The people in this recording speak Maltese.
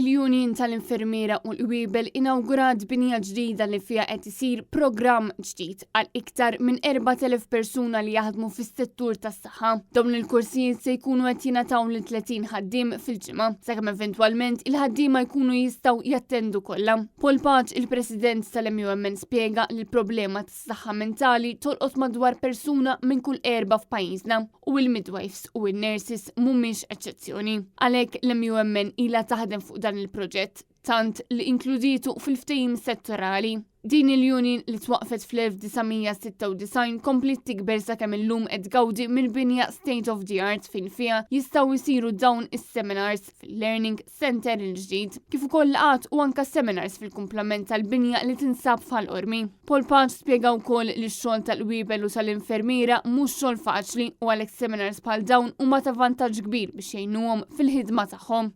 Il-Union tal-Infermiera u l-Qwiebel inawgurat binja ġdida li fiha qed isir programm ġdid għal iktar minn 4,000 persuna li jaħdmu fis-settur tas-saħħa. Dawn il-korsijiet se jkunu qed jingħataw lil 30 ħaddiem fil-ġimgħa, sakemm eventwalment il-ħaddiema jkunu jistgħu jattendu kollha. Paul Pace, il-President tal-MUMN spjega li l-problema tas-saħħa mentali tolqot madwar persuna minn kull erbgħa f'pajjiżna u l-midwives u n-nurses mhumiex eċċezzjoni. Għalhekk l-MUMN ilha taħdem fuq dan il-proġett tant li inkluditu fil-ftehim settorali. Din il-union li twaqfet fl-1996 kompliet tikber sakemm illum qed tgawdi minn binja state of the art fejn fiha jistgħu jsiru dawn is-seminars fil-Learning Center il-ġdid, kif ukoll laqgħat u anka seminars fil-kumplament tal-binja li tinsab f'Ħal Qormi. Paul Pace spjega wkoll li x-xogħol tal-qwiebel u tal-infermiera mhux xogħol faċli u għalhekk seminars bħal dawn huma ta' vantaġġ kbir biex jgħinuhom fil-ħidma tagħhom.